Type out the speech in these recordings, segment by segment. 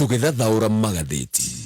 Tũgĩthathaũra magathĩti.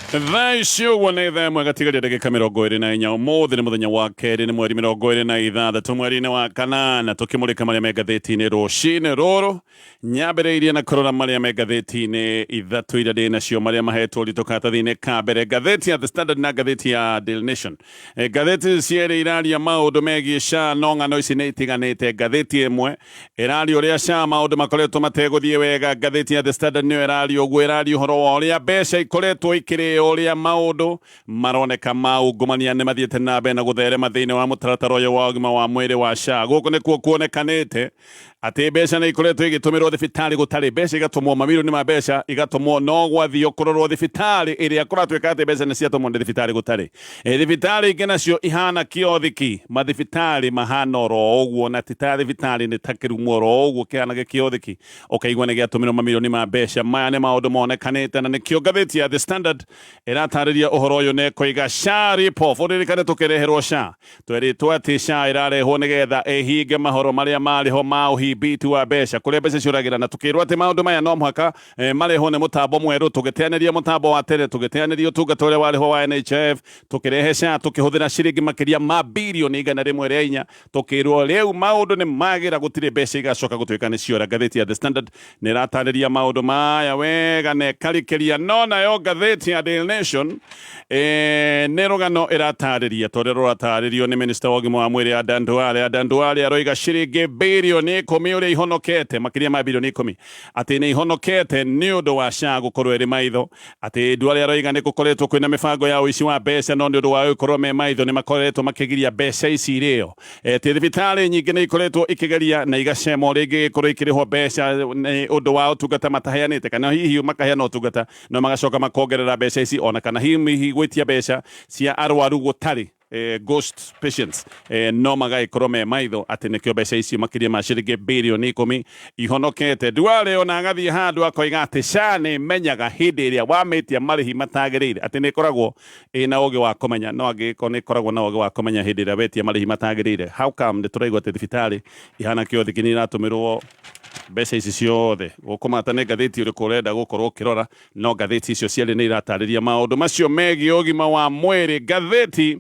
Thaa ici ũguo nĩ thaa ĩmwe gatigaria ndagĩka 24. Ũmũthĩ nĩ mũthenya wa kerĩ, nĩ mweri 26 mweri-inĩ wa kanana, tũkĩmũrĩka marĩa me ngathĩti-inĩ rũcinĩ rũrũ. Nyambĩrĩirie na kũrora marĩa me ngathĩti-inĩ ithatũ iria ndĩ nacio, marĩa mahetwo ũritũ karatathi-inĩ ka mbere, ngathĩti ya The Standard na ngathĩti ya Daily Nation. Ngathĩti cierĩ iraria maũndũ megiĩ SHA, no ng'ano ici nĩ itiganĩte. Ngathĩti ĩmwe ĩraria ũrĩa SHA maũndũ makoretwo mategũthiĩ wega. Ngathĩti ya The Standard nĩyo ĩraria ũguo, ĩraria ũhoro wa ũrĩa mbeca ikoretwo ikĩrĩo, ũrĩa maũndũ maroneka ma ungumania nĩ mathiĩte na mbere na gũtherema thĩinĩ wa mũtaratara ũyũ wa ũgima wa mwĩrĩ wa SHA. Gũkũ nĩkuo kuonekanĩte atĩ mbeca nĩ ikoretwo igĩtũmĩrwo thibitarĩ gũtarĩ mbeca, igatũmwo mamirioni ma mbeca igatũmwo, no gwathio kũrorwo thibitarĩ ĩrĩa kũratuĩka atĩ mbeca nĩ ciatũmwo nĩ thibitarĩ gũtarĩ. Thibitarĩ ingĩ nacio ihana kĩothiki, mathibitarĩ mahana oro ũguo, na ti ta thibitarĩ, nĩ ta kĩrumu oro ũguo kĩhana gĩkĩothiki, ũkaigua nĩ gĩatũmĩrwo mamirioni ma mbeca. Maya nĩ maũndũ monekanĩte na nĩkĩo ngathĩti ya The Standard ĩratarĩria ũhoro ũyũ na ĩkoiga SHA rip-off. Ũririkane tũkĩreherwo SHA twerĩtwo atĩ SHA ĩrarehwo nĩgetha ĩhinge mahoro marĩa marĩ ho ma ũhimbiti wa mbeca, kũrĩa mbeca ciũragĩra, na tũkĩrwo atĩ maũndũ maya no mũhaka marehwo nĩ mũtambo mwerũ. Tũgĩteanĩria mũtambo wa tene, tũgĩteanĩria ũtungata ũrĩa warĩ ho wa NHIF, tũkĩrehe SHA tũkĩhũthĩra ciringi makĩria ma birioni 104, tũkĩrwo rĩu maũndũ nĩ magĩra, gũtirĩ mbeca igacoka gũtuĩka nĩ ciora. Ngathĩti ya The Standard nĩ ĩratarĩria maũndũ maya wega na ĩkarikĩria, no nayo ngathĩti ya Daily Nation nĩ rũgano ĩratarĩria ta ũrĩa rũratarĩrio nĩ minista wa ũgima wa mwĩrĩ Adan Duale. Adan Duale aroiga ciringi birioni 10 ũrĩa ihonokete, makĩria ma birioni 10, atĩ nĩ ihonokete nĩ ũndũ wa SHA gũkorwo ĩrĩ maitho. Atĩ Duale aroiga nĩ gũkoretwo kwĩna mĩbango ya ũici wa mbeca, no nĩ ũndũ wa gũkorwo me maitho nĩ makoretwo makĩgiria mbeca ici irĩo. Atĩ thibitarĩ nyingĩ nĩ ikoretwo ikĩgeria na igacemwo rĩngĩ gĩkorwo ikĩrĩhwo mbeca nĩ ũndũ wa ũtungata mataheanĩte, kana hihi makaheana ũtungata no magacoka makongerera mbeca ici, ona kana hihi gwĩtia mbeca cia arwaru gũtarĩ, ghost patients, no magagĩkorwo me maitho atĩ nĩkĩo mbeca icio makĩria ma ciringi birioni 10 ihonokete. Duale ona agathiĩ handũ akoiga atĩ SHA nĩ ĩmenyaga hĩndĩ ĩrĩa wamĩtia marĩhi matagĩrĩire, atĩ nĩ ĩkoragwo ĩna ũgĩ wa kũmenya, no angĩgĩkorwo nĩ ĩkoragwo na ũgĩ wa kũmenya hĩndĩ ĩrĩa wetia marĩhi matagĩrĩire, how come nĩ tũraigua atĩ thibitarĩ ihana kĩothiki nĩ iratũmĩrwo mbeca ici ciothe? Gũkũmata nĩ ngathĩti ũrĩkũ ũrenda gũkorwo ũkĩrora, no ngathĩti icio cierĩ nĩ iratarĩria maũndũ macio megiĩ ũgima wa mwĩrĩ. Ngathĩti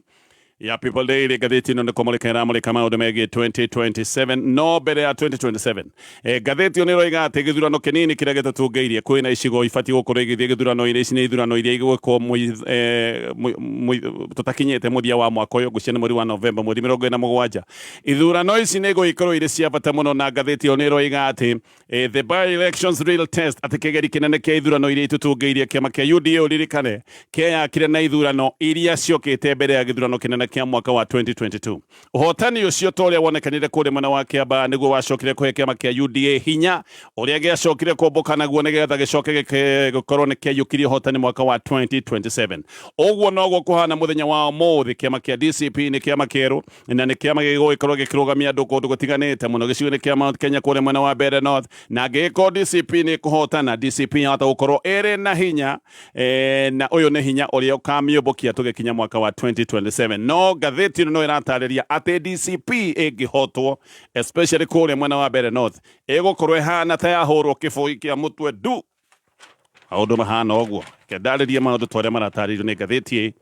ya People Daily, ngathĩti ĩno nĩ kũmũrĩka ĩramũrĩka maũndũ megiĩ 2027, no mbere ya 2027, ngathĩti ĩyo nĩ ĩroiga atĩ gĩthurano kĩnini kĩrĩa gĩtũtungĩirie, kwĩna icigo ibatiĩ gũkorwo igĩthiĩ gĩthurano-inĩ ici. Nĩ ithurano iria igwĩkwo tũtakinyĩte mũthia wa mwaka ũyũ, ngwĩciria nĩ mweri wa Novemba mweri 47. Ithurano ici nĩ igũgĩkorwo irĩ cia bata mũno, na ngathĩti ĩyo nĩ ĩroiga atĩ the by-elections real test, atĩ kĩgeri kĩnene kĩa ithurano iria itũtungĩirie. Kĩama kĩa UDA, ũririkane, kĩeyakire na ithurano iria ciokĩte mbere ya gĩthurano kĩnene kĩa mwaka wa 2022. Ũhotani ũcio ta ũrĩa wonekanire kũrĩa mwena wa Kĩambaa nĩguo wacokire kũhe kĩama kĩa UDA hinya ũrĩa gĩacokire kũmbũka naguo nĩgetha gĩcoke gĩkorwo nĩ kĩaiyũkirie ũhotani mwaka wa 2027. Ũguo noguo kũhana mũthenya wa ũmũthĩ. Kĩama kĩa DCP nĩ kĩama kĩerũ na nĩ kĩama gĩgũgĩkorwo gĩkĩrũgamia andũ kũndũ gũtiganĩte mũno gĩcigo-inĩ kĩa Mount Kenya kũrĩa mwena wa Mbeere North, na angĩgĩkorwo DCP nĩ kũhotana, DCP yahota gũkorwo ĩrĩ na hinya, na ũyũ nĩ hinya ũrĩa ũkamĩũmbũkia tũgĩkinya mwaka wa 2027. No ngathĩti ĩno no ĩratarĩria atĩ DCP ĩngĩhotwo, especially kũrĩa mwena wa Mbeere North, ĩgũkorwo ĩhana ta yahũrwo kĩbũi kĩa mũtwe ndu. Maũndũ mahana ũguo. Kendarĩria maũndũ ta ũrĩa maratarĩrio nĩ ngathĩti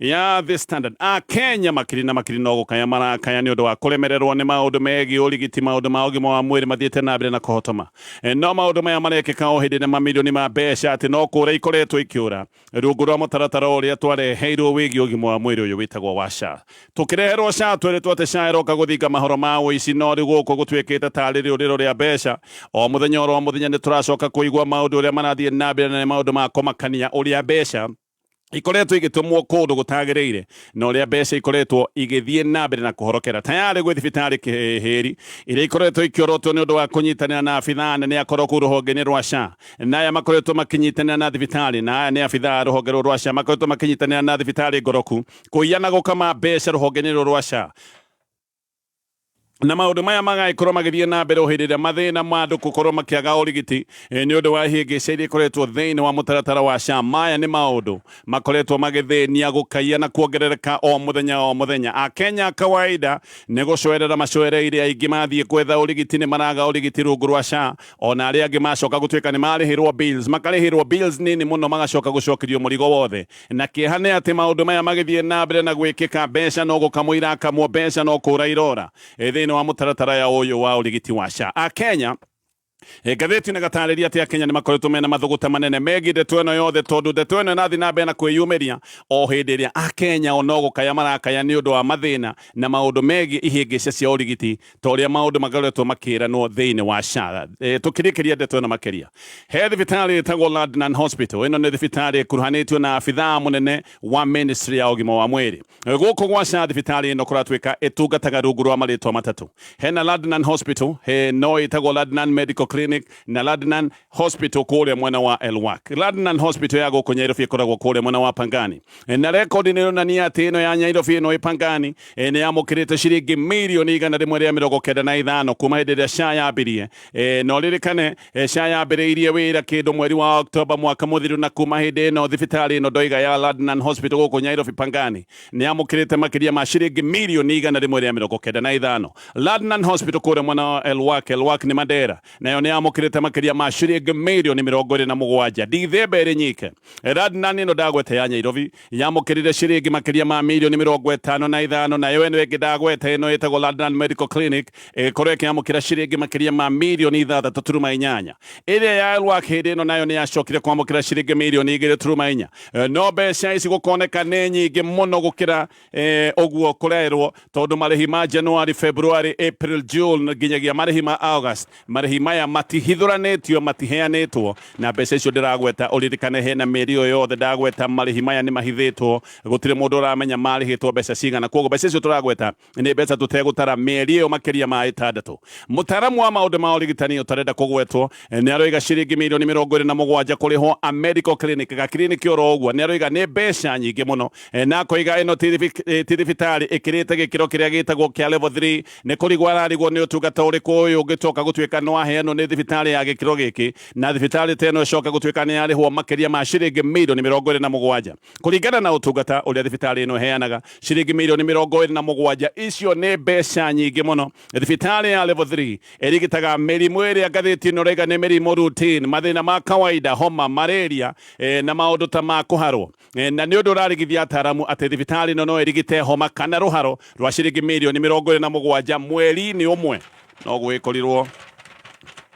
ya The Standard. A Kenya makiri na makiri no gũkaya marakaya nĩ ũndũ wa kũremererwo nĩ maũndũ megiĩ ũrigiti, maũndũ ma ũgima wa mwĩrĩ mathiĩte na mbere na kũhotoma. No maũndũ maya marekĩka o hĩndĩ na mamirioni ma mbeca atĩ no kũra ikoretwo ikĩũra rungu rwa mũtaratara ũrĩa twareheirwo wĩgiĩ ũgima wa mwĩrĩ ũyũ wĩtagwo wa SHA. Tũkĩreherwo SHA tweretwo atĩ SHA ĩroka gũthinga mahoro ma ũici, no rĩu gũkũ gũtuĩkĩte tarĩ rĩũrĩro rĩa mbeca. O mũthenya oro mũthenya nĩ tũracoka kũigua maũndũ ũrĩa marathiĩ na mbere, na nĩ maũndũ ma kũmakania, ũrĩa mbeca ikoretwo igĩtũmwo kũndũ gũtagĩrĩire na ũrĩa mbeca ikoretwo igĩthiĩ na mbere na kũhorokera. Tayarĩ gwĩ thibitarĩ Kĩhĩri iria ikoretwo ikĩorotwo nĩ ũndũ wa kũnyitanĩra na abithaa anene akoroku rũhonge-inĩ rwa SHA, na aya makoretwo makĩnyitanĩra na thibitarĩ, na aya nĩ abithaa a rũhonge rũrũ rwa SHA makoretwo makĩnyitanĩra na thibitarĩ ngoroku kũiya na gũkama mbeca rũhonge-inĩ rũrũ rwa SHA. Na maũndũ maya magagĩkorwo magĩthiĩ na mbere o hĩndĩ ĩrĩa mathĩna ma andũ gũkorwo makĩaga ũrigiti nĩ ũndũ wa ihĩngĩca iria ikoretwo thĩinĩ wa mũtaratara wa SHA. Maya nĩ maũndũ makoretwo magĩthĩnia gũkaia na kuongerereka o mũthenya o mũthenya. Akenya kawaida nĩ gũcoerera macoereire, aingĩ mathiĩ gwetha ũrigiti nĩ maraga ũrigiti rungu rwa SHA, ona arĩa angĩ macoka gũtuĩka nĩ marĩhĩrwo bills, makarĩhĩrwo bills nini mũno, magacoka gũcokerio mũrigo wothe. Na kĩeha nĩ atĩ maũndũ maya magĩthiĩ na mbere na gwĩkĩka, mbeca no gũkamwo irakamwo, mbeca no kũra irora thĩinĩ wa mũtaratara ya ũyũ wa ũrigiti wa SHA. Akenya, ngathĩti nĩ gatarĩria atĩ Akenya nĩ makoretwo mena mathũgũta manene megiĩ ndeto ĩno yothe, tondũ ndeto ĩno ĩrathiĩ na mbere na kwĩyumĩria o hĩndĩ ĩrĩa Akenya o no gũkaya marakaya nĩ ũndũ wa mathĩna na maũndũ megiĩ ihĩngĩca cia ũrigiti ta ũrĩa maũndũ makoretwo makĩranwo thĩinĩ wa SHA. Tũkĩrĩkĩria ndeto ĩno makĩria, he thibitarĩ ĩtagwo Ladnan Hospital. Ĩno nĩ thibitarĩ ĩkuruhanĩtio na abithaa mũnene wa ministry ya ũgima wa mwĩrĩ gũkũ gwa SHA. Thibitarĩ ĩno kũratuĩka ĩtungataga rungu rwa marĩtwa matatũ. Hena Ladnan Hospital, he no ĩtagwo Ladnan Medical Clinic na Ladnan Hospital kũrĩa mwena wa Elwak. Ladnan Hospital ya gũkũ Nyairobi ĩkoragwo kũrĩa mwena wa Pangani, na rekondi nĩ ĩronania atĩ ĩno ya Nyairobi ĩno ĩ Pangani nĩ yamũkĩrĩte ciringi mirioni 195 kuma hĩndĩ ĩrĩa SHA yambirie. Na ũririkane SHA yambĩrĩirie wĩra kĩndũ mweri wa Oktoba mwaka mũthiru, na kuma hĩndĩ ĩno thibitarĩ ĩno ndoiga ya Ladnan Hospital gũkũ Nyairobi Pangani nĩ yamũkĩrĩte makĩria ma ciringi mirioni 195. Ladnan Hospital kũrĩa mwena wa Elwak, Elwak nĩ Mandera, nayo nĩ yamũkĩrĩte makĩria ma ciringi mirioni 27. Dithemba ĩrĩ nyike, Ladnan ĩno ndagwete ya Nyairobi yamũkĩrire ciringi makĩria ma mirioni 55, nayo ĩno ĩngĩ ndagwete ĩno ĩtagwo Ladnan Medical Clinic ĩgĩkorwo ĩkĩamũkĩra ciringi makĩria ma mirioni 6.8. Ĩrĩa ya Elwak hĩndĩ ĩno nayo nĩ yacokire kwamũkĩra ciringi mirioni 2.4. No mbeca ici gũkoneka nĩ nyingĩ mũno gũkĩra ũguo kũrerwo, tondũ marĩhi ma January, February, April, June nginyagia marĩhi ma August, marĩhi maya matihithũranĩtio, matiheanĩtwo. Na mbeca icio ndĩragweta, ũririkane hena mĩeri ĩyo yothe ndagweta, marĩhi maya nĩ mahithĩtwo, gũtirĩ mũndũ ũramenya marĩhĩtwo mbeca cigana. Koguo mbeca icio tũragweta nĩ mbeca tũtegũtara mĩeri ĩyo makĩria ma 6. Mũtaaramu wa maũndũ ma ũrigitani ũtarenda kũgwetwo nĩ aroiga ciringi mirioni 27 kũrĩhwo a medical clinic, gakiriniki oro ũguo, nĩ aroiga nĩ mbeca nyingĩ mũno, na akoiga ĩno ti thibitarĩ ĩkĩrĩte gĩkĩro kĩrĩa gĩtagwo kĩa level 3. Nĩ kũrigwo ararigwo nĩ ũtungata ũrĩkũ ũyũ ũngĩcoka gũtuĩka no aheanwo nĩ thibitarĩ ya gĩkĩro gĩkĩ, na thibitarĩ ta ĩno ĩcoke gũtuĩka nĩ yarĩhwo makĩria ma ciringi mirioni 27. Kũringana na ũtungata ũrĩa thibitarĩ ĩno ĩheanaga, ciringi mirioni 27 icio nĩ mbeca nyingĩ mũno. Thibitarĩ ya level 3 ĩrigitaga mĩrimũ ĩrĩa ngathĩti ĩno ĩraiga nĩ mĩrimũ routine, mathĩna ma kawaida, homa, malaria na maũndũ ta ma kũharwo. Na nĩ ũndũ ũrarigithia ataaramu atĩ thibitarĩ ĩno no ĩrigite homa kana rũharo rwa ciringi mirioni 27 mweri-inĩ ũmwe. No gwĩkorirwo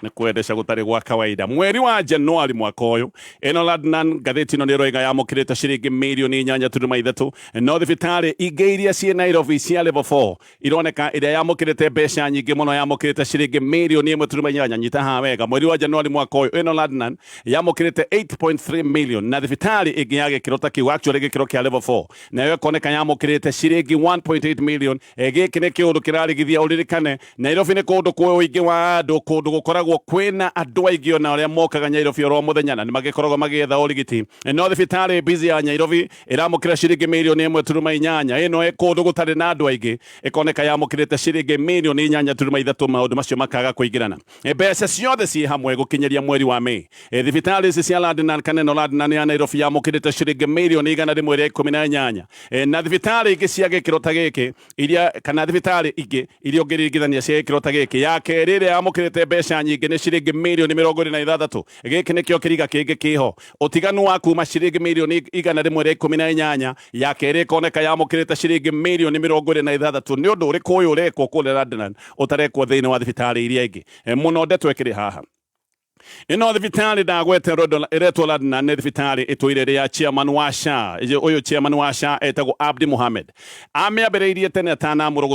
nĩ kwendesha gũtarĩ gwa kawaida. Mweri wa Januari mwaka ũyũ, ĩno Ladnan, ngathĩti ĩno nĩ ĩroiga yamũkĩrĩte ciringi mirioni 8.3, no thibitarĩ ingĩ iria ciĩ Nairobi cia level 4 ironeka ĩrĩa yamũkĩrĩte mbeca nyingĩ mũno yamũkĩrĩte ciringi mirioni 1.8. Nyita haha wega, mweri wa Januari mwaka ũyũ ĩno Ladnan yamũkĩrĩte 8.3 million, na thibitarĩ ĩngĩ ya gĩkĩro ta kĩu, actually gĩkĩro kĩa level 4, nayo ĩkoneka yamũkĩrĩte ciringi 1.8 million. Gĩkĩ nĩ kĩũndũ kĩrarigithia. Ũririkane Nairobi nĩ kũndũ kwĩ ũingĩ wa andũ, kũndũ gũkoragwo kwĩna andũ aingĩ ona arĩa mokaga Nairobi oro mũthenya na nĩ magĩkoragwo magĩetha ũrigiti, no thibitarĩ busy ya Nairobi ĩramũkĩra ciringi mirioni 1.8, ĩno ĩ kũndũ gũtarĩ na andũ aingĩ ĩkoneka yamũkĩrĩte ciringi mirioni 8.3. Maũndũ macio makaga kũingĩrana. Mbeca ciothe ciĩ hamwe, gũkinyĩria mweri wa Mĩĩ, thibitarĩ ici cia Ladnan kana ĩno Ladnan ya Nairobi yamũkĩrĩte ciringi mirioni 118, na thibitarĩ ingĩ cia gĩkĩro ta gĩkĩ iria kana thibitarĩ ingĩ iria ũngĩringithania cia gĩkĩro ta gĩkĩ, ya kerĩ ĩrĩa yamũkĩrĩte mbeca nyingĩ nĩ ciringi mirioni 26. Gĩkĩ nĩkĩo kĩriga kĩngĩ kĩho, ũtiganu wa kuma ciringi mirioni 118, ya kerĩ ĩkoneka yamũkĩrĩte ciringi mirioni 26. Nĩ ũndũ ũrĩkũ ũyũ ũrekwo kũrĩa Ladnan ũtarekwo thĩinĩ wa thibitarĩ iria ingĩ? Mũno ndeto ĩkĩrĩ haha, ĩno thibitarĩ ndagwete ĩretwo Ladnan nĩ thibitarĩ ĩtũire ĩrĩ ya chairman wa SHA. Ũyũ chairman wa SHA etagwo Abdi Mohamed, amĩambĩrĩirie tene atanamũrwo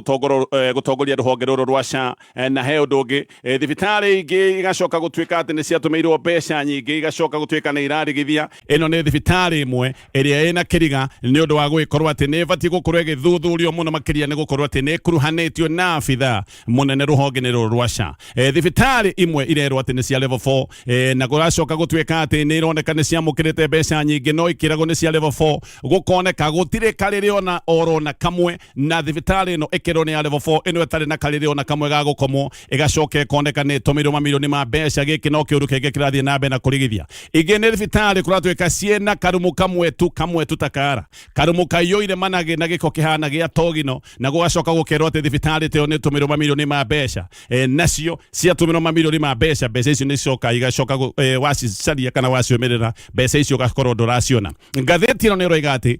gũtongoria rũhonge rũrũ rwa SHA. Na he ũndũ ũngĩ, thibitarĩ ingĩ igacoka gũtuĩka atĩ nĩ ciatũmĩirwo mbeca nyingĩ, igacoka gũtuĩka nĩ irarigithia. Ĩno nĩ thibitarĩ ĩmwe ĩrĩa ĩna kĩriga nĩ ũndũ wa gũgĩkorwo atĩ nĩ ĩbatiĩ gũkorwo ĩgĩthuthurio mũno makĩria, nĩ gũkorwo atĩ nĩ ĩkuruhanĩtio na abithaa mũnene rũhonge-inĩ rũrũ rwa SHA. Thibitarĩ imwe irerwo atĩ nĩ cia level 4. 4, na kũracoka gũtuĩka atĩ nĩ ironeka nĩ ciamũkĩrĩte mbeca nyingĩ no ikĩragwo nĩ cia level 4, gũkoneka gũtirĩ karĩrĩ ona oro na kamwe, na thibitarĩ ĩno ĩkĩrwo nĩ ya level 4 ĩno ĩtarĩ na karĩrĩ ona kamwe ga gũkomwo, ĩgacoka ĩkoneka nĩ ĩtũmĩirwo mamirioni ma mbeca. Gĩkĩ no kĩũndũ kĩngĩ kĩrathiĩ na mbere na kũrigithia. Ingĩ nĩ thibitarĩ kũratuĩka ciĩna karumu kamwe tu, kamwe tu takara karumu kaiyũire managĩ na gĩko kĩhana gĩa togino, na gũgacoka gũkerwo atĩ thibitarĩ ta ĩyo nĩ ĩtũmĩirwo mamirioni ma mbeca. Nacio ciatũmĩrwo mamirioni ma mbeca, mbeca icio nĩ cicoka igacoka wacicaria kana waciũmĩrĩra mbeca icio ũgakorwo ndũraciona. Ngathĩti ĩno nĩ ĩroiga atĩ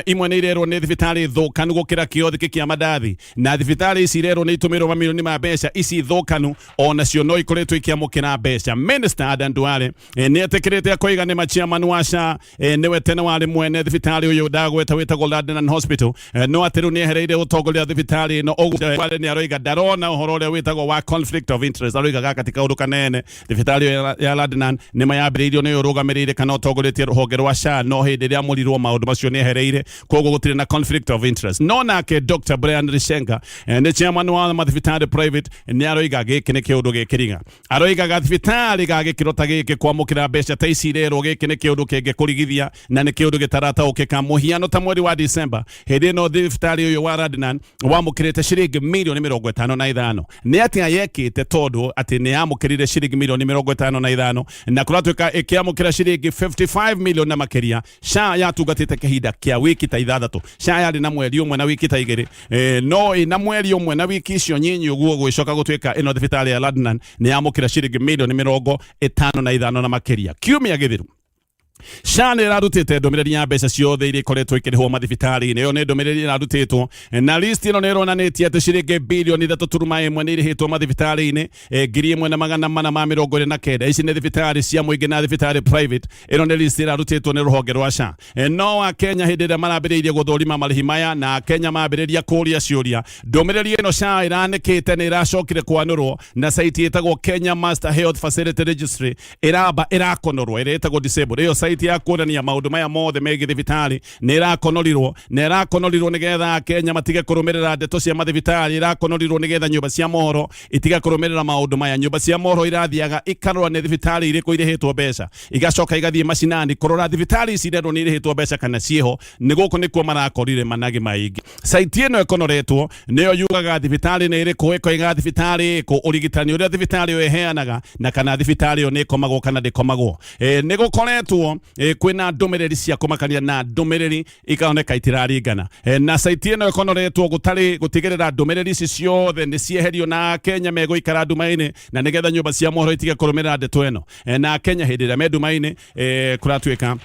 imwe nĩ irerwo nĩ thibitarĩ thũkanu gũkĩra kĩothiki kĩa mandathi, na thibitarĩ ici irerwo nĩ itũmĩrwo mamirioni ma mbeca ici thũkanu onacio no ikoretwo ikĩamũkĩra mbeca. Minister Adan Duale nĩ etĩkĩrĩte akoiga nĩ ma chairman wa SHA nĩwe tene warĩ mwene thibitarĩ ũyũ ndagweta wĩtagwo Ladnan Hospital, no atĩ rĩu nĩ ehereire ũtongoria wa thibitarĩ ĩno. Ũguo Duale nĩ aroiga ndarona ũhoro ũrĩa wĩtagwo wa conflict of interest, aroiga gaka ti kaũndũ kanene. Thibitarĩ ĩyo ya Ladnan nĩ mayambĩrĩirio nĩ ũrũgamĩrĩire kana ũtongoretie rũhonge rwa SHA, no hĩndĩ ĩrĩa amũrirwo maũndũ macio nĩ ehereire, koguo gũtirĩ na conflict of interest. No nake Dr. Brian Lishenga, nĩ chairman wa mathibitarĩ private, nĩ aroiga gĩkĩ nĩ kĩũndũ gĩkĩriga. Aroiga gathibitarĩ ga gĩkĩro ta gĩkĩ kwamũkĩra mbeca ta ici irerwo, gĩkĩ nĩ kĩũndũ kĩngĩkũrigithia na nĩ kĩũndũ gĩtarataũkĩka. Mũhiano ta mweri wa December, hĩndĩ ĩno thibitarĩ ũyũ wa Radnan wamũkĩrĩte ciringi mirioni 55. Nĩ atĩa yekĩte tondũ atĩ nĩ yamũkĩrire ciringi mirioni 55 na kũratuĩka ĩkĩamũkĩra ciringi 55 million na makĩria? SHA yatungatĩte kĩhinda kĩa wiki ta 6. SHA yarĩ na mweri ũmwe na wiki ta 2, no ĩna mweri ũmwe na wiki icio nyinyi ũguo gũgĩcoka gũtuĩka ĩno thibitarĩ ya Ladnan nĩ yamũkĩra ciringi mirioni 55 na makĩria. Kiumia gĩthiru SHA nĩ ĩrarutĩte ndũmĩrĩri ya mbeca ciothe iria ikoretwo ikĩrĩhwo mathibitarĩ-inĩ. Ĩyo nĩ ndũmĩrĩri ĩrarutĩtwo, na list ĩno nĩ ĩronanĩtie atĩ ciringi bilioni 3.1 nĩ irĩhĩtwo mathibitarĩ-inĩ 1429. Ici nĩ thibitarĩ cia mũingĩ na thibitarĩ private. Ĩno nĩ list ĩrarutĩtwo nĩ rũhonge rwa SHA. No Akenya hĩndĩ ĩrĩa marambĩrĩirie gũthũrima marĩhi maya na Akenya mambĩrĩria kũria ciũria, ndũmĩrĩri ĩno SHA ĩranĩkĩte nĩ ĩracokire kwanũrwo na site ĩtagwo Kenya Master Health Facility Registry ĩramba ĩrakonorwo, ĩrĩa ĩtagwo disabled. Ĩyo site ya kuonania maũndũ maya mothe megiĩ thibitarĩ nĩ ĩrakonorirwo, na ĩrakonorirwo nĩgetha Akenya matige kũrũmĩrĩra ndeto cia mathibitarĩ. Ĩrakonorirwo nĩgetha nyũmba cia mohoro itige kũrũmĩrĩra maũndũ maya. Nyũmba cia mohoro irathiaga ikarora nĩ thibitarĩ irĩkũ irĩhĩtwo mbeca, igacoka igathiĩ macinani kũrora thibitarĩ ici irerwo nĩ irĩhĩtwo mbeca kana ciĩho. Nĩ gũkũ nĩkuo marakorire managĩ maingĩ. Site ĩno ĩkonoretwo nĩyo yugaga thibitarĩ nĩ ĩrĩkũ, ĩkoiga thibitarĩ ĩkũ, ũrigitani ũrĩa thibitarĩ ĩyo ĩheanaga, na kana thibitarĩ ĩyo nĩ ĩkomagwo kana ndĩkomagwo. Nĩ gũkoretwo kwĩna ndũmĩrĩri cia kũmakania na ndũmĩrĩri ikaoneka itiraringana, na site ĩno ĩkonoretwo gũtarĩ gũtigĩrĩra ndũmĩrĩri ici ciothe nĩ cieherio na Kenya megũikara nduma-inĩ, na nĩgetha nyũmba cia mohoro itige kũrũmĩrĩra ndeto ĩno, na Kenya hĩndĩ ĩrĩa me nduma-inĩ, kũratuĩka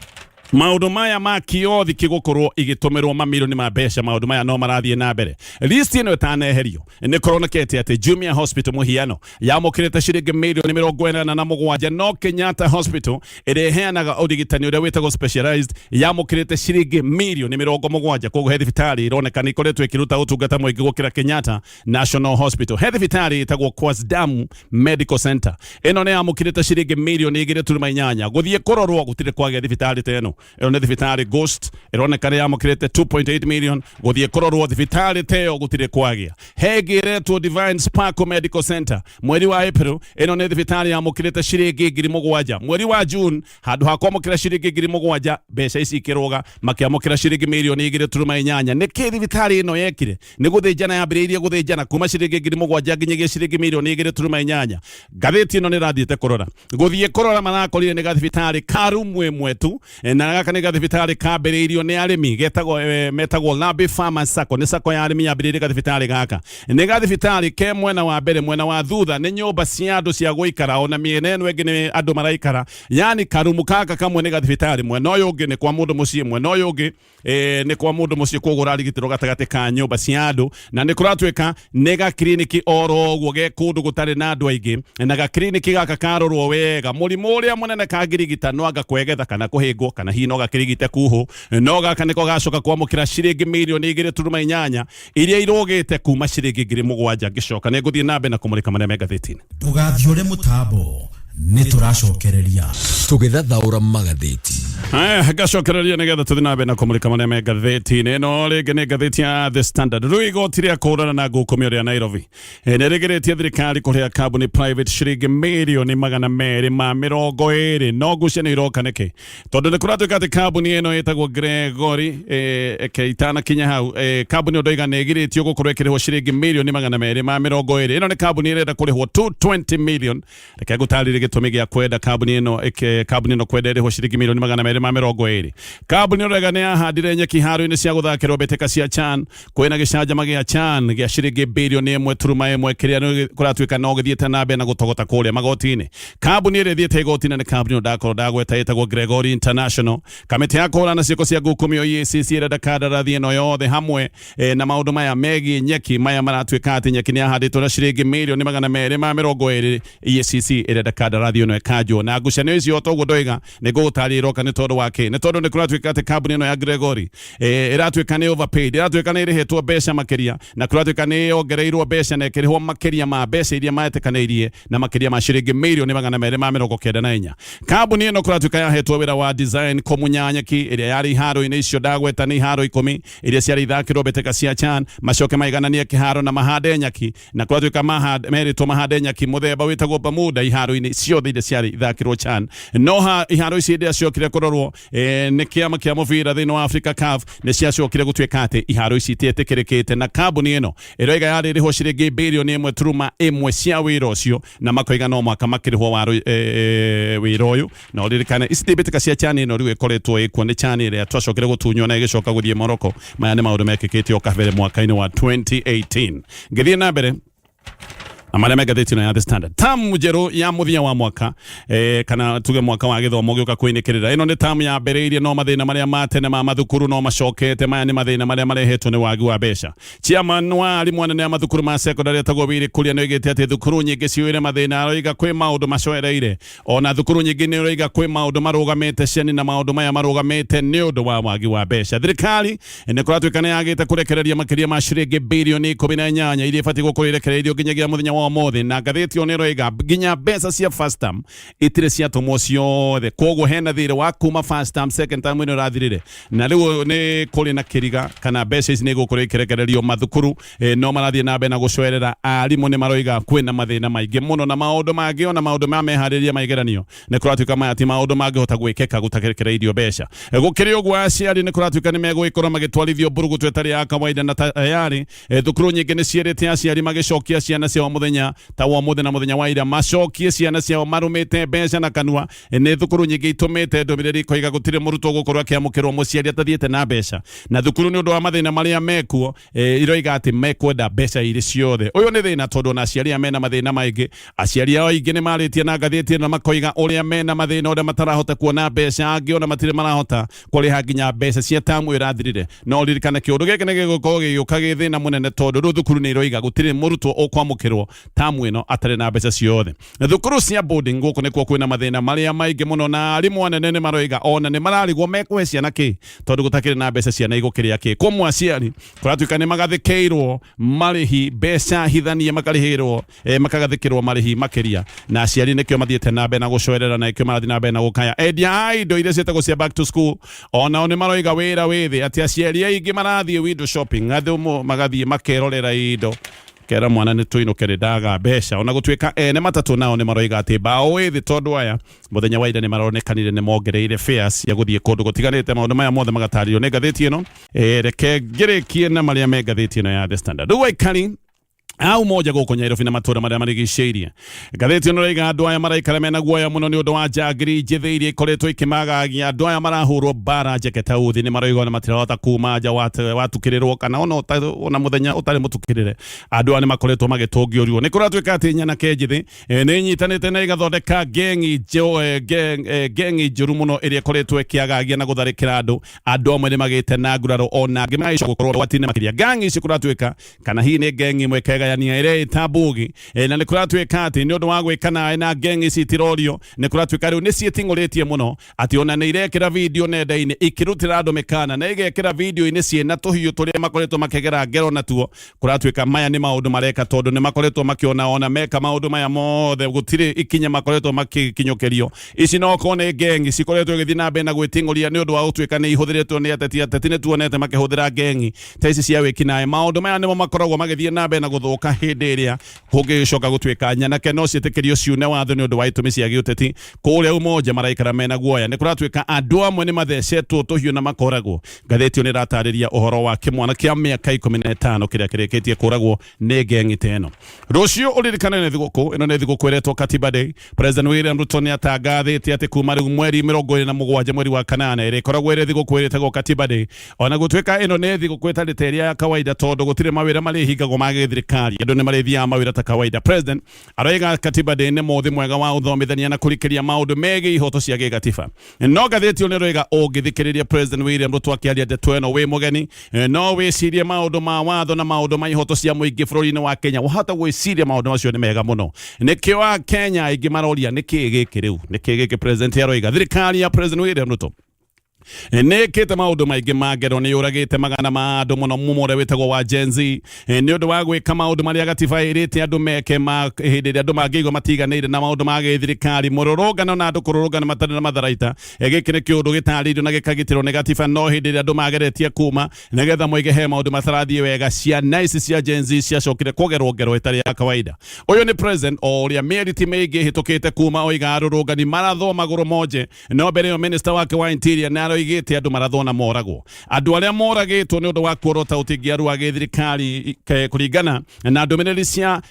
maũndũ maya ma kiothi kĩgũkorwo igĩtũmĩrwo mamirioni ma mbeca, maũndũ maya no marathiĩ na mbere. List ĩno ĩtaneherio, nĩ kũronekete atĩ Jumia Hospital mũhiano yamũkĩrĩte ciringi mirioni 87, no Kenyatta Hospital ĩrĩa ĩheanaga ũrigitani ũrĩa wĩtagwo specialized yamũkĩrĩte ciringi mirioni 70. Koguo he thibitarĩ ironeka nĩ ikoretwo ĩkĩruta ũtungata mũingĩ gũkĩra Kenyatta National Hospital. He thibitarĩ ĩtagwo Kwasdam Medical Center, ĩno nĩ yamũkĩrĩte ciringi mirioni 2.8. Gũthiĩ kũrorwo gũtirĩ kwagĩa thibitarĩ ta ĩno. Ĩno nĩ thibitarĩ Ghost, ĩroneka nĩ yamũkĩrĩte 2.8 million. Gũthiĩ kũrorwo thibitarĩ ta ĩyo gũtirĩ kwagĩa. He ĩngĩ ĩretwo Divine Sparkle Medical Center, mweri wa April ĩno nĩ thibitarĩ yamũkĩrĩte ciringi 7,000. Mweri wa June, handũ ha kwamũkĩra ciringi 7,000, mbeca ici ikĩrũga makĩamũkĩra ciringi mirioni 2.8. Nĩkĩ thibitarĩ ĩno yekire? Nĩ gũthĩnjana yambĩrĩirie gũthĩnjana kuma ciringi 7,000 nginyagia ciringi mirioni 2.8. Ngathĩti ĩno nĩ ĩrathiĩte kũrora, gũthiĩ kũrora marakorire nĩ gathibitarĩ ka rumu ĩmwe tu, na gaka nĩ gathibitarĩ kambĩrĩirio nĩ arĩmi getagwo, metagwo Labi Farmers Sacco. Nĩ sacco ya arĩmi yambĩrĩirie gathibitarĩ gaka. Nĩ gathibitarĩ ke mwena wa mbere, mwena wa thutha nĩ nyũmba cia andũ cia gũikara, ona mĩena ĩno ĩngĩ nĩ andũ maraikara. Yani karumu gaka kamwe nĩ gathibitarĩ, mwena ũyũ ũngĩ nĩ kwa mũndũ mũciĩ, mwena ũyũ ũngĩ nĩ kwa mũndũ mũciĩ, koguo ũrarigitĩrwo gatagatĩ ka nyũmba cia andũ, na nĩ kũratuĩka nĩ gakiriniki oro ũguo ge kũndũ gũtarĩ na andũ aingĩ. Na gakiriniki gaka karorwo wega, mũrimũ ũrĩa mũnene kangĩrigita no anga kwegetha kana kũhĩngwo kana hihi no gakĩrigite kuhũ, no gaka nĩko gacoka kwamũkĩra ciringi mirioni 2.8 iria irũgĩte kuma ciringi 7,000. Ngĩcoka nĩ ngũthiĩ na mbere na kũmũrĩka marĩa me ngathĩti-inĩ. Ndũgathiũre mũtambo, nĩ tũracokereria. Tũgĩthathaũra magathĩti. Haya, ngacokereria nĩgetha tũthiĩ na mbere na kũmũrĩka marĩa me ngathĩti-inĩ ĩno. Rĩngĩ nĩ ngathĩti ya The Standard. Rĩu igoti rĩa kũhũrana na ngukumio rĩa Nairobi nĩ rĩgirĩtie thirikari kũrĩha kambuni private ciringi mirioni 220, no ngucanio iroka nĩkĩ? Tondũ nĩ kũratuĩka atĩ kambuni ĩno ĩtagwo Gregory, eke itanakinya hau, kambuni ĩyo ndoiga nĩ ĩgirĩtio gũkorwo ĩkĩrĩhwo ciringi mirioni 220. Ĩno nĩ kambuni ĩrenda kũrĩhwo 220 million. Reke ngũtarĩrie gĩtũmi gĩa kwenda kambuni ĩno kambuni ĩno kwenda ĩrĩhwo ciringi mirioni 220. Kambuni ĩno rega nĩ yahandire nyeki haro-inĩ cia gũthakĩrwo mbĩtĩka cia CHAN. Kwĩna gĩcanjama gĩa CHAN gĩa ciringi birioni 1.1 kĩrĩa kũratuĩka no gĩthiĩte na mbere na gũtogota kũrĩa magoti-inĩ. Kambuni ĩrĩa ĩthiĩte igoti-inĩ nĩ kambuni ĩno ndakorwo ndagweta ĩtagwo Gregory International. Kamĩtĩ ya kũhũrana ciĩko cia ngukumio EACC ĩrenda kandarathi ĩno yothe hamwe na maũndũ maya megiĩ nyeki maya maratuĩka atĩ nyeki nĩ yahandĩtwo na ciringi mirioni 220. EACC ĩrenda kandarathi ĩno ĩkanjwo, na ngucanio icio toguo ndoiga nĩ ngũgũtarĩria iroka nĩ tondũ wa kĩ? Nĩ tondũ nĩ kũratuĩka atĩ kambuni ĩno ya Gregory ĩratuĩka nĩ overpaid, ĩratuĩka nĩ ĩrĩhĩtwo mbeca makĩria, na kũratuĩka nĩ yongereirwo mbeca na ĩkĩrĩhwo makĩria ma mbeca iria metĩkanĩirie na makĩria ma ciringi mirioni 294. Kambuni ĩno kũratuĩka yahetwo wĩra wa design kũmunya nyeki ĩrĩa yarĩ iharo-inĩ icio ndagweta, nĩ iharo 10 iria ciarĩ ithakĩrwo mbĩtĩka cia CHAN, macoke maigananie kĩharo na mahande nyeki, na kũratuĩka merĩtwo mahande nyeki mũthemba wĩtagwo Bermuda iharo-inĩ ciothe iria ciarĩ ithakĩrwo CHAN. No ha iharo ici iria ciokire kũrorwo nĩ kĩama kĩa mũbira thĩinĩ wa Africa, CAF, nĩ ciacokire gũtuĩka atĩ iharo ici itiĩtĩkĩrĩkĩte, na kambuni ĩno ĩroiga yarĩ ĩrĩhwo ciringi birioni 1.1 cia wĩra ũcio, na makoiga no mwaka makĩrĩhwo wĩra ũyũ. Na ũririkane ici ti mbĩtĩka cia CHAN ĩno rĩu ĩkoretwo ĩkuo, nĩ CHAN ĩrĩa twacokire gũtunywo na ĩgĩcoka gũthiĩ Morocco. Maya nĩ maũndũ mekĩkĩte o kabere mwaka-inĩ wa 2018. Ngĩthiĩ na mbere na marĩa me ngathĩti ĩno ya The Standard, tamu njerũ ya mũthia wa mwaka, kana tuge mwaka wa gĩthomo gĩũka kwĩnĩkĩrĩra. Ĩno nĩ tamu yambĩrĩirie, no mathĩna marĩa ma tene ma mathukuru no macokete. Maya nĩ mathĩna marĩa marehetwo nĩ wagi wa mbeca. Chairman wa arimũ anene a mathukuru ma secondary etagwo Willy Kuria nĩ oigĩte atĩ thukuru nyingĩ ciyũire mathĩna. Aroiga kwĩ maũndũ macoereire, ona thukuru nyingĩ nĩ ũroiga kwĩ maũndũ marũgamĩte ciani, na maũndũ maya marũgamĩte nĩ ũndũ wa wagi wa mbeca. Thirikari nĩ kũratuĩka nĩ yagĩte kũrekereria makĩria ma ciringi birioni 18 iria ibatiĩ gũkorwo irekereirio nginyagia mũthenya wa ũmũthĩ, na ngathĩti ĩyo nĩ ĩroiga nginya mbeca cia first term itirĩ ciatũmwo ciothe. Koguo hena thirĩ wa kuma first term, second term ĩno ĩrathirire, na rĩu nĩ kũrĩ na kĩriga kana mbeca ici nĩ igũkorwo ikĩrekererio mathukuru. No marathiĩ na mbere na gũcoerera. Arimũ nĩ maroiga kwĩna mathĩna maingĩ mũno na maũndũ mangĩ, ona maũndũ ma meharĩria ma igeranio nĩ kũratuĩka maya ti maũndũ mangĩhota gwĩkĩka gũtarekereirio mbeca. Gũkĩrĩ ũguo, aciari nĩ kũratuĩka nĩ megũgĩkorwo magĩtwarithio mburugutu ĩtarĩ ya kawaida, na tayarĩ thukuru nyingĩ nĩ ciĩrĩte aciari magĩcokia ciana ciao mũthenya ta wa ũmũthĩ na mũthenya wa ira, macokie ciana ciao marũmĩte mbeca na kanua. Nĩ thukuru nyingĩ itũmĩte ndũmĩrĩri ikoiga gũtirĩ mũrutwo gũkorwo akĩamũkĩrwo mũciari atathiĩte na mbeca, na thukuru nĩ ũndũ wa mathĩna marĩa mekuo iroiga atĩ mekwenda mbeca irĩ ciothe. Ũyũ nĩ thĩna tondũ ona aciari aya mena mathĩna maingĩ. Aciari ao aingĩ nĩ marĩtie na ngathĩti ĩno, makoiga ũrĩa mena mathĩna, ũrĩa matarahota kuona mbeca, angĩ ona matirĩ marahota kũrĩha nginya mbeca cia tamu ĩrathirire. No ririkane kĩũndũ gĩkĩ nĩ gĩgũkorwo gĩgĩũka gĩ thĩna mũnene, tondũ rĩu thukuru nĩ iroiga gũtirĩ mũrutwo ũkwamũkĩrwo tamu ĩno atarĩ na mbeca ciothe. Thukuru cia boarding gũkũ nĩkuo kwĩna mathĩna marĩa maingĩ mũno, na arimũ anene nĩ maroiga ona nĩ mararigwo mekũhe ciana kĩ tondũ gũtakĩrĩ na mbeca, ciana igũkĩrĩa kĩ? Kũmwe aciari kũratuĩka nĩ magathĩkĩirwo marĩhi mbeca hithanie, makarĩhĩrwo, makagathĩkĩrwo marĩhi makĩria, na aciari nĩkĩo mathiĩte na mbere na gũcoerera na nĩkĩo marathiĩ na mbere na gũkaya. Endia a indo iria ciĩtagwo cia back to school onao nĩ maroiga wĩra wĩ thĩ, atĩ aciari aingĩ marathiĩ window shopping, andũ magathiĩ makerorera indo, kera mwana nĩ tũinũke nĩ ndaga mbeca. Ona gũtuĩka ene matatũ nao nĩ maroiga atĩ mbaũ wĩ thĩ, tondũ aya mũthenya wa ira nĩ maronekanire nĩ mongereire fares cia gũthiĩ kũndũ gũtiganĩte. Maũndũ maya mothe magatarĩrio nĩ ngathĩti ĩno. Reke ngĩrĩkie na marĩa me ngathĩti ĩno ya The Standard. Rĩu aikari au moja gũkũ Nairobi na matũra marĩa marigicĩirie, ngathĩti ĩno ĩroiga andũ aya maraikara mena guoya mũno nĩ ũndũ wa njangiri njĩthĩ iria ikoretwo ikĩmagagia. Andũ aya marahũrwo mbara njeke ta uthi, nĩ maroiga ona matirahota kuma nja watukĩrĩrwo kana ona mũthenya ũtarĩ mũtukĩrĩre. Andũ aya nĩ makoretwo magĩtũngio ruo. Nĩ kũratuĩka atĩ nyanake njĩthĩ nĩ inyitanĩte na igathondeka gengi njũru mũno ĩrĩa ĩkoretwo ĩkĩagagia na gũtharĩkĩra andũ. Andũ amwe nĩ magĩte na nguraro, ona angĩ magĩcoka gũkorwo ũgwati-inĩ makĩria. Gangi ici kũratuĩka kana hihi nĩ gengi ĩmwe ĩkegayagia. Kwĩgayania ĩreĩta Mbugi. Na nĩ kũratuĩka atĩ nĩ ũndũ wa gwĩka naĩ na ngeng ici itirorio, nĩ kũratuĩka rĩu nĩ ciĩting'ũrĩtie mũno atĩ ona nĩ irekĩra video nenda-inĩ ikĩrutĩra andũ mĩkana na igekĩra video-inĩ ciĩna tũhiũ tũrĩa makoretwo makĩgera ngero natuo. Kũratuĩka maya nĩ maũndũ mareka tondũ nĩ makoretwo makĩona ona meka maũndũ maya mothe gũtirĩ ikinya makoretwo makĩkinyũkĩrio. Ici no korwo nĩ ngengi cikoretwo igĩthiĩ na mbere na gwĩting'ũria nĩ ũndũ wa gũtuĩka nĩ ihũthĩrĩtwo nĩ ateti. Ateti nĩ tuonete makĩhũthĩra ngengi ta ici cia wĩkinaĩ. Maũndũ maya nĩmo makoragwo magĩthiĩ na mbere na gũthũka hĩndĩ ĩrĩa kũngĩgĩcoka gũtuĩka nyanake no ciĩtĩkĩrio ciune watho nĩ ũndũ wa itũmi cia gĩũteti. Kũrĩa Umoja maraikara mena guoya, nĩ kũratuĩka andũ amwe nĩ mathecetwo tũhiũ na makoragwo. Ngathĩti ĩyo nĩ ĩratarĩria ũhoro wa kĩmwana kĩa mĩaka 15 kĩrĩa kĩrĩkĩtie kũragwo nĩ ngengi ta ĩno. Rũciũ ũririkane nĩ thigũkũ ĩno, nĩ thigũkũ ĩretwo Katiba Day. President William Ruto nĩ atangathĩte atĩ kuma rĩu mweri 27 mweri wa kanana ĩrĩkoragwo ĩrĩ thigũkũ ĩrĩtagwo Katiba Day. Ona gũtuĩka ĩno nĩ thigũkũ ĩtarĩ ta ĩrĩa ya kawaida tondũ gũtirĩ mawĩra marĩhingagwo ma gĩthirikari, andũ nĩ marĩthiaga mawĩra ta kawaida. President aroiga Katiba Day nĩ mũthĩ mwega wa ũthomithania na kũrikĩria maũndũ megiĩ ihoto cia gĩgatiba. No ngathĩti ĩyo nĩ ĩroiga ũngĩthikĩrĩria President William Ruto akĩaria ndeto ĩno wĩ mũgeni, no wĩcirie maũndũ ma watho na maũndũ ma ihoto cia mũingĩ bũrũri-inĩ wa Kenya. Wahota gwĩciria maũndũ macio nĩ mega mũno. Nĩkĩo Akenya aingĩ maroria nĩkĩĩ gĩkĩ rĩu, nĩkĩĩ gĩkĩ President aroiga. Thirikari ya President William Ruto nä kä te maå ndå maingä ma ngero, nä yå ragä te magana ma andå må no mumo ũrĩa wĩtagwo wa Gen Z, nĩ ũndũ wa gwĩka maũndũ marĩa gatiba ĩrĩte andũ meke ma hĩndĩ ĩrĩa andũ mangĩigua matiganĩire na maũndũ ma gĩthirikari, mũrũrũngano na andũ kũrũrũngana matarĩ na matharaita. Gĩkĩ nĩ kĩũndũ gĩtarĩirio na gĩkagitĩrwo nĩ gatiba, no hĩndĩ ĩrĩa andũ mageretie kuma nĩgetha moige he maũndũ matarathiĩ wega, ciana ici cia Gen Z ciacokire kũgerwo ngero ĩtarĩ ya kawaida. Ũyũ nĩ president o ũrĩa mĩeri ti mĩingĩ ĩhĩtũkĩte kuma oiga arũrũngani marathwo magũrũ monje, no mbere ĩyo minister wake wa interior nĩ aroigĩte andũ marathwo na moragwo. Andũ arĩa moragĩtwo nĩ ũndũ wa kuorota ũtingiaru wa gĩthirikari, kũringana na ndũmĩrĩri cia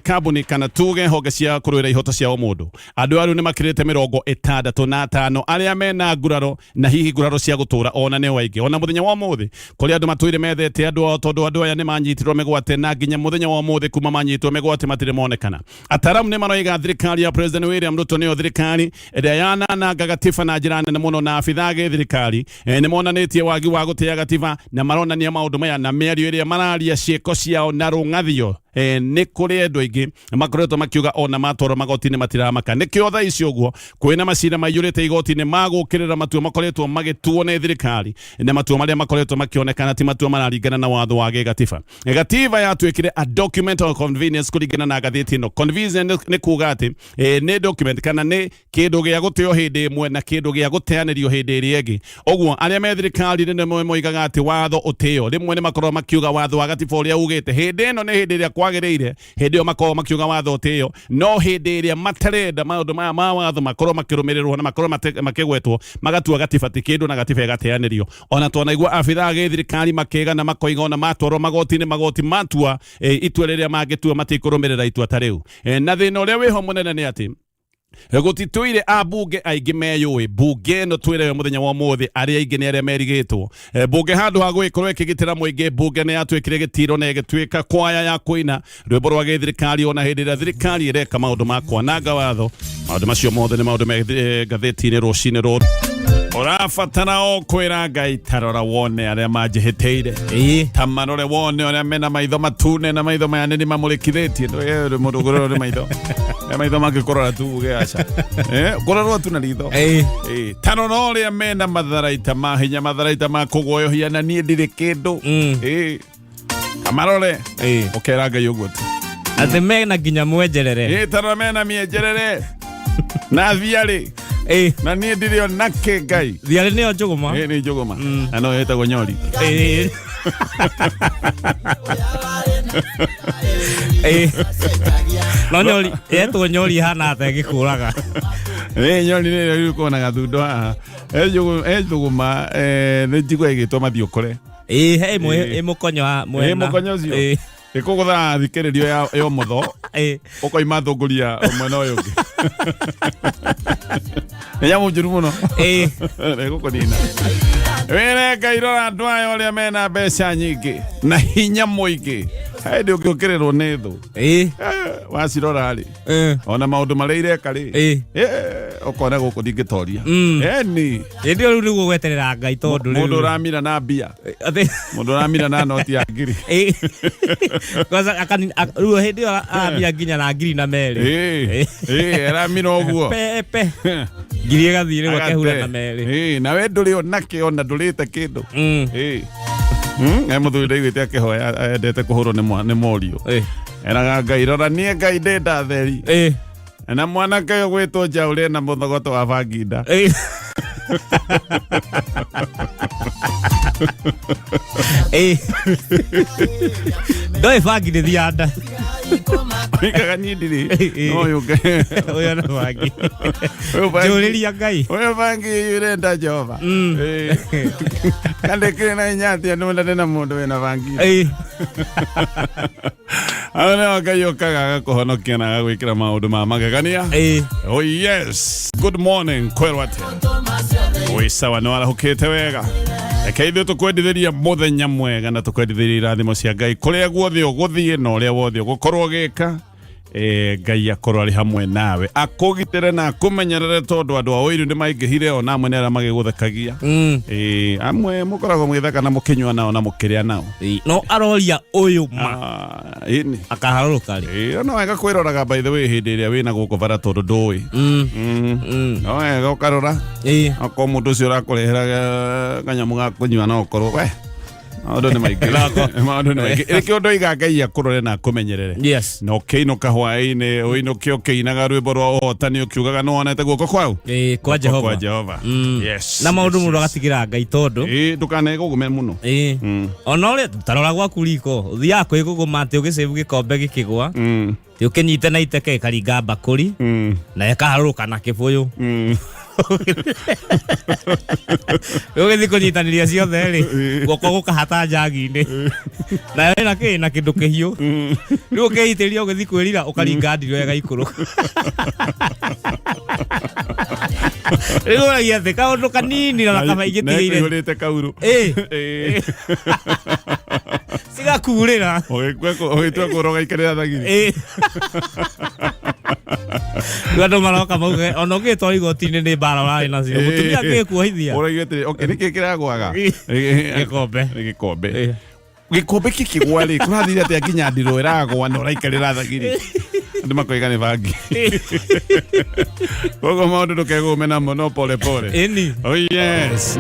kambuni kana tuge honge cia kũrũĩra ihoto cia ũmũndũ, andũ arĩa nĩ makĩrĩte 65 arĩa mena nguraro na hihi nguraro cia gũtũra ona nĩo aingĩ. Ona mũthenya wa ũmũthĩ kũrĩ andũ matũire methete andũ ao tondũ andũ aya nĩ manyitirwo mĩgwate, na nginya mũthenya wa ũmũthĩ kuma manyitwo mĩgwate matirĩ monekana. Ataramu nĩ maroiga thirikari ya President William Ruto nĩyo thirikari ĩrĩa yanananga gatiba na njĩra nene mũno, na abithaa gĩthirikari nĩ monanĩtie wagi wa gũtĩa gatiba na maronania maũndũ maya na mĩario ĩrĩa mararia, ciĩko ciao na rũng'athio. Nĩ kũrĩ andũ aingĩ makoretwo makiuga ona matwarwo magoti-inĩ matiramaka. Nĩkĩo thaa ici ũguo kwĩna macira maiyũrĩte igoti-inĩ ma gũkĩrĩra matua makoretwo magĩtuo nĩ thirikari, na matua marĩa makoretwo makĩonekana ti matua mararingana na watho wa gĩgatiba. Gatiba yatuĩkire a document of convenience kũringana na ngathĩti ĩno. Convenience nĩ kuga atĩ nĩ document kana nĩ kĩndũ gĩa gũteo hĩndĩ ĩmwe na kĩndũ gĩa gũteanĩrio hĩndĩ ĩrĩa ĩngĩ. Ũguo arĩa me thirikari-inĩ nĩmo moigaga atĩ watho ũtĩo. Rĩmwe nĩ makoragwo makiuga watho wa gatiba ũrĩa ugĩte hĩndĩ ĩno nĩ hĩndĩ ĩrĩa kwagĩrĩire, hĩndĩ ĩyo makoragwo makiuga watho ũtĩo, no hĩndĩ ĩrĩa matarenda maũndũ maya ma watho makorwo makĩrũmĩrĩrwo na makorwo makĩgwetwo, magatua gatiba ti kĩndũ na gatiba ĩgateanĩrio. Ona twanaigua abithaa gĩthirikari makĩgana makoiga ona matwarwo magoti-inĩ, magoti matua itua rĩrĩa mangĩtua matikũrũmĩrĩra itua ta rĩu. Na thĩna ũrĩa wĩho mũnene nĩ atĩ gũtitũire ambunge aingĩ meyũĩ. Mbunge ĩno twĩreyo mũthenya wa ũmũthĩ arĩa aingĩ nĩ arĩa merigĩtwo. Mbunge handũ ha gũgĩkorwo ĩkĩgitĩra mũingĩ, mbunge nĩ yatuĩkire gĩtiro na ĩgĩtuĩka kwaya ya kũina rwĩmbo rwa gĩthirikari ona hĩndĩ ĩrĩa thirikari ĩreka maũndũ ma kwananga watho. Maũndũ macio mothe nĩ maũndũ me ngathĩti-inĩ rũcinĩ rũrũ. Ũrabatara o kwĩra Ngai ta rora wone arĩa manjĩhĩtĩire, ta marore wone ũrĩa mena maitho matune na maitho maya nĩ mamũrĩkithĩtie. Mũndũ ũkũrorwo nĩ maitho, maitho mangĩkũrora tu uge aca, kũrorwo tu na ritho. Ta rora ũrĩa mena matharaita ma hinya, matharaita ma kũguoyohia, na niĩ ndirĩ kĩndũ. Amarore ũkera Ngai ũguo tu. Atĩ mena nginya mwenjerere. Ta rora mena mĩenjerere na thiarĩ, na niĩ ndirĩ o nakĩ, Ngai. Thiarĩ nĩyo njũgũma. Nĩ njũgũma na no ĩtagwo nyori. No nyori yetwo nyori ihana ata ĩgĩkũraga? Nyori nĩ ĩrĩa ĩkoragwo na gathundo haha. Njũgũma nĩ njigua ĩgĩtwo mathiũkũre. He ĩmwe ĩ mũkonyo wa mwena. Mũkonyo ũcio. Ĩkũgũtha thikĩrĩrio ya ũmotho, ũkoima thũngũria mwena ũyũ ũngĩ. Nĩ nyamũ njũru mũno. Ĩgũkũnina. Wĩre Ngai rora andũ aya ũrĩa mena mbeca nyingĩ na hinya mũingĩ. Hĩndĩ ũngĩũkĩrĩrwo nĩ thũ. Ĩĩ. Wacirora rĩ, ona maũndũ marĩa ireka rĩ, Ĩĩ. Ũkona gũkũ ndingĩtoria. Eni. Hĩndĩ ĩyo rĩu nĩguo gweterera Ngai tondũ Mũndũ rĩu ũramira na mbia, Atĩ- mũndũ ũramira na noti ya ngiri. Ĩĩ. Kwanza rĩu hĩndĩ ĩyo aramira nginya na ngiri na merĩ. Ĩĩ, ĩĩ, aramira ũguo. Pepe ngiri ĩgathiĩ rĩu akehura na merĩ. Ĩĩ, nawe ndũrĩ ona kĩ, ona ndũrĩte kĩndũ. Ĩĩ. E mũthuri ndaiguĩte akĩhoya endete kũhũrwo nĩ mũriũ. Eraga Ngai, rora niĩ Ngai ndĩ ndatheri. Na mwanake ũyũ gwĩtwo njaũrĩ na mũthogoto wa bangi nda. Ĩĩ. Ĩĩ. Ndoĩ bangi nĩ thiaga nda. Oigaga niĩ ndirĩ. Ĩĩ. No ũyũ Ũyũ na bangi. Ũyũ bangi. Njũrĩria Ngai. Ũyũ bangi ũrenda Jehova. Ĩĩ. Kandĩkĩre na hinya atĩa ndũndane na mũndũ wĩna bangi. Ĩĩ. Hau nĩho Ngai ũkaga agakũhonokia na agagwĩkĩra maũndũ ma magegania. Ĩĩ. Oh yes. Good morning kwĩrwo atĩa? Wĩ sawa, nĩ warahũkĩte wega. Reke ithuĩ tũkwendithĩrie mũthenya mwega na tũkwendithĩrie irathimo cia Ngai kũrĩa guothe ũgũthiĩ na ũrĩa wothe ũgũkorwo ũgĩka. Ngai akorwo arĩ hamwe nawe, akũgitĩre na akũmenyerere, tondũ andũ a ũiru nĩ maingĩhire, ona amwe nĩ arĩa magĩgũthekagia. Amwe mũkoragwo mũgĩtheka na mũkĩnyua nao na mũkĩrĩa nao. Ĩĩ. No aroria ũyũ ma Ah, ĩni. akaharũrũka rĩ. Ĩĩ, no wega kwĩroraga by the way hĩndĩ ĩrĩa wĩna gũkũ bara tondũ ndũĩ. No wega ũkarora. Ĩĩ. Okorwo mũndũ ũcio ũrakũrehera kanyamũ ga kũnyua no ũkorwo we maũndũ nĩ maingĩ, maũndũ nĩ maingĩ. Nĩkĩo ndoiga Ngai akũrore na akũmenyerere. Yes. Na ũkĩinũka hwaĩ-inĩ ũinũke ũkĩinaga rwĩmbo rwa ũhotani ũkiugaga nĩ wonete guoko kwau. Ĩĩ, kwa Guoko Jehova. kwa Jehova. Yes. Na maũndũ yes, mũndũ yes. agatigĩra Ngai tondũ Ĩĩ, ndũkanegũgũme mũno. Ĩĩ. Ona ũrĩa tarora gwaku riko ũthiaga kwĩgũgũma atĩ ũgĩcĩbu gĩkombe gĩkĩgwa, atĩ ũkĩnyite na iteke ĩkaringa mbakũri na ĩkaharũrũka na kĩbũyũ. Rĩu ũgĩthiĩ kũnyitanĩria ciothe rĩ, guoko gũkahata njagi-inĩ nayo ĩna kĩ na kĩndũ kĩhiũ, rĩu ũkĩitĩria ũgĩthiĩ kwĩrira ũkaringa ndiro ĩgaikũrũka. Rĩu ũragia atĩ kaũndũ kanini na kaba ingĩtigĩire. Ĩihũrĩte kauru. Ĩĩ. Ĩĩ. Cigakurĩra. Ũgĩtua kũra ũgaikarĩra thagiri. Ĩĩ. Rĩu andũ maroka mauge ona ũgĩtwara igoti-inĩ nĩ mbara ũrarĩ nacio, mũtumia akĩkuohithia. Ũraigua atĩrĩ, okay, nĩkĩ kĩragwaga? Gĩkombe. Nĩ gĩkombe. Ĩĩ. Gĩkombe kĩkĩgwa rĩ, kũrathire atĩa nginya ndirũ ĩragwa na ũraikarĩra thagiri? Andũ makoiga nĩ bangi. Koguo maũndũ ndũkegũme namo, no pole pole. Ĩni. Oh yes.